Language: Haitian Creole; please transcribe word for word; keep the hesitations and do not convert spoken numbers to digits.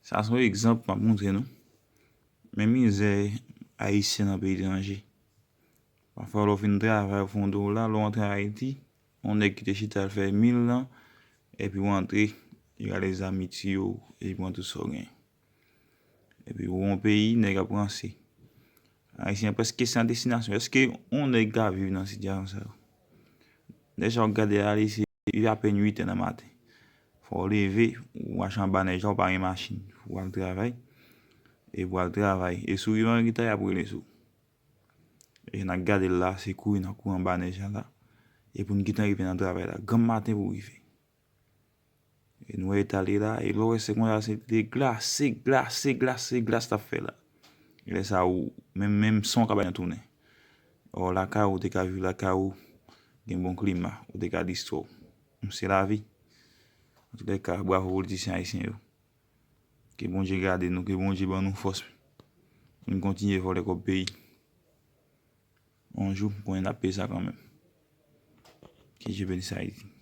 Sa se yon egzanp m ap montre nou. Men mizè Ayisyen nan peyi etranje. Pafwa, lè w fin travay, w fè yon dola, lè w antre Ayiti, yon nèg ki te chita al fè mil lan, epi w antre, li rale zam, li tiye w, epi pran tout sa w genyen. Epi w yon peyi, nèg ap ranse. Ayisyen prèske san destinasyon. Èske yon nèg ka viv nan sitiyasyon sa yo? Nèg sa w gade a, li se viv apèn uit è nan maten. Fò w leve, w mache anba nèj la, w pa gen machin. Fò w al travay. E pou w al travay. E si w rive anreta, y ap rele sou. E n ap gade l la, se kouri n ap kouri anba nèj la la. E pou n gentan rive nan travay la. Granm maten pou w rive. E nou wè eta l ye la, e lè w wè se konsa, se te glase, glase, glase, glas t ap fè la. E lè sa ou, menm, menm san w ka bay nan tounen. Ò, lakay ou, ou te ka viv lakay ou, gen bon klima, ou te ka distrè w. Se lavi. Antoulèka, bravo politisyen ayisyen yo. Ke Bondye gade nou, ke Bondye ban nou fòs pou n kontinye vòlè kòb peyi. Yon jou, m konnen n ap peye sa kanmenm. Ke Dye beni Ayiti.